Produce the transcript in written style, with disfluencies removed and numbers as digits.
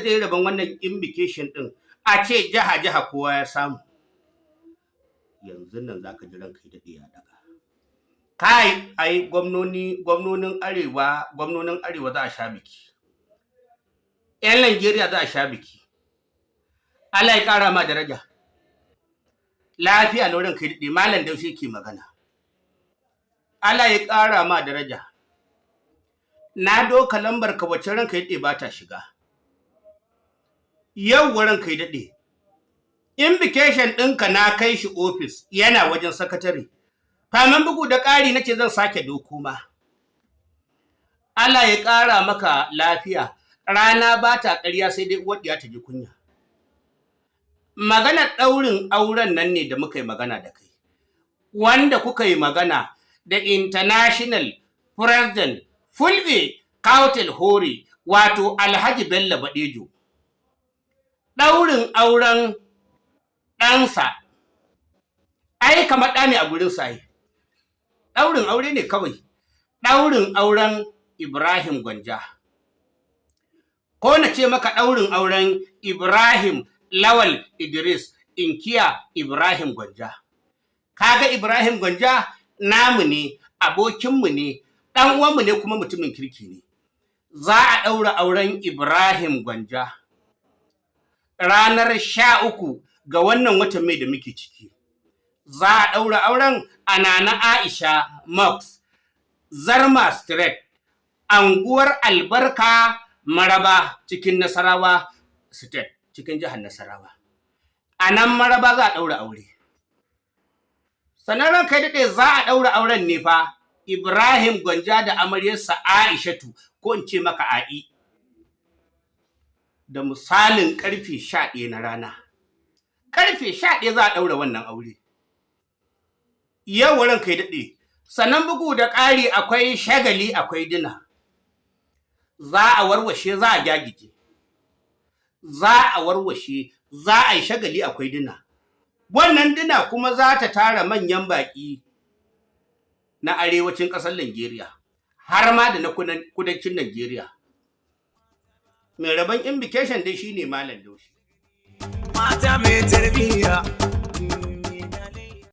zai yi rabon wannan invitation ɗin, a ce jiha jiha kowa ya samu. Yanzu nan za ka ji ranka ya daɗe ya daga. Kai, ai gwamnoni, gwamnonin arewa, gwamnonin arewa za a sha biki. 'Yan Najeriya za a sha biki. Allah ya ƙara ma daraja. Lafiya lau, ranka ya daɗe, Malam Daushe ke magana. Allah ya ƙara ma daraja. Na doka lambar ka wacce, ranka ya daɗe, ba ta shiga. Yau, ranka ya daɗe. Invitation ɗinka na kai shi ofis, yana wajen sakatare. Kamin bugu da ƙari nace zan sake doko ma. Allah ya ƙara maka lafiya. Rana ba ta ƙarya, sai dai uwar ɗiya ta ji kunya. Maganar ɗaurin auren nan ne da muka yi magana da kai. Wanda kuka yi magana da International President Fulbe Kautal Hore, wato Alhaji Bello Badejo. Ɗaurin auren ɗansa, ai kamar ɗa ne a gurin sa ai. Ɗaurin aure ne kawai. Ɗaurin auren Ibrahim Gwanja. Ko na ce maka ɗaurin auren Ibrahim Lawal Idris, inkiya Ibrahim Gwanja. Kaga Ibrahim Gwanja namu ne, abokinmu ne, ɗan uwanmu ne, kuma mutumin kirki ne. Za a ɗaura auren Ibrahim Gwanja ranar 13 ga wannan watan Mai da muke ciki. Za a ɗaura auren a Nana Aisha Mosque, Zarma Street, anguwar Albarka, Maraba, cikin Nasarawa State, cikin jihar Nasarawa. A nan Maraba za a ɗaura aure. Sannan ranka daɗe, za a ɗaura auren ne fa Ibrahim Gwanja da amaryarsa Aishatu, ko in ce maka A'i. Da misalin karfe 11 na rana. Karfe 11 za a ɗaura wannan aure. Yau, ranka daɗe. Sannan bugu da ƙari akwai shagali, akwai dinner. Za a warwashe, za a gyagije. Za a warwashe, za a yi shagali, akwai dinner. Wannan dinner kuma za ta tara manyan baƙi na arewacin ƙasar Najeriya, har ma da na kudancin Najeriya. Mai rabon invitation dai shine Malam Daushe. Mata mai tarbiyya.